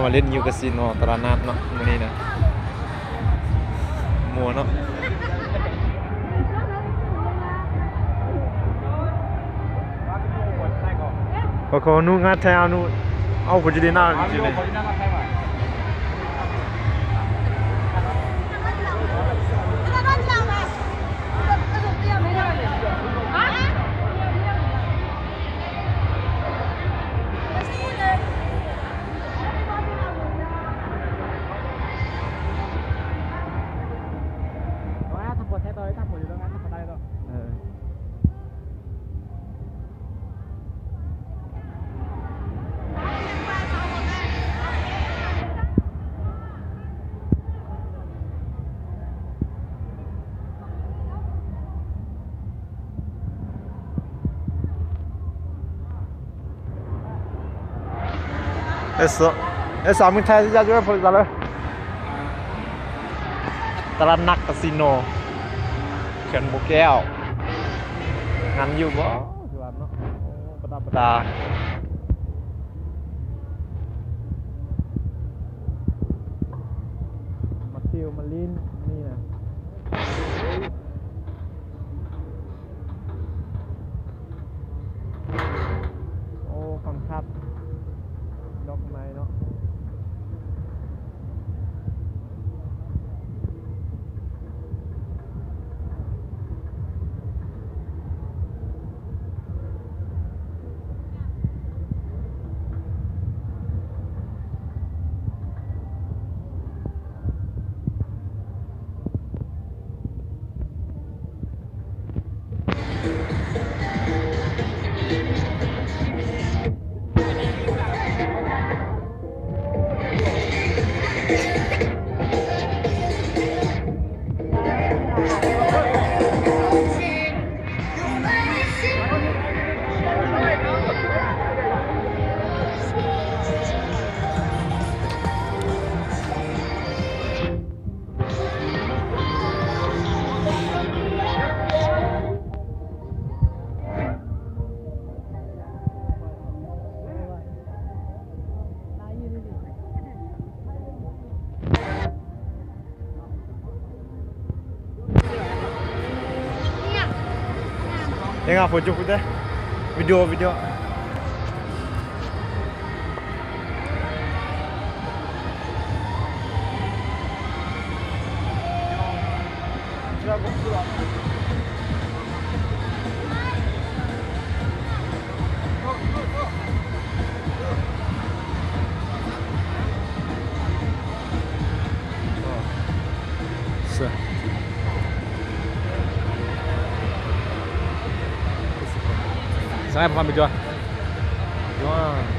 ມາຫຼິ້ນຢູ່ກາສິໂນຕະຫຼາດນັດເນາະ ມື້ນີ້ນະ ມ່ວນເນາະ. ເອສ ເອສ ສາມ ມິດໄທ ທີ່ຈະຢູ່ໃນໂພລິສາເລີ ຕະຫຼາດນັດກາສິໂນ ເຂື່ອນບໍ່ແກ້ວ ງານຢູ່ບໍ່ ຄືວ່າເນາະ ໂອ້ ປະດັບປະດາ ມາທ່ຽວມາຫຼິ້ນນີ້ນະ. ໂອ້ ຄອນຄຣີດ ດອກໄມ້ເນາະ. ເຮັດງານໂປຣເຈັກເດ້ ວິດີໂອ ວິດີໂອ. ສະຫາຍພາມໄປຕົວະ ຕົວະ.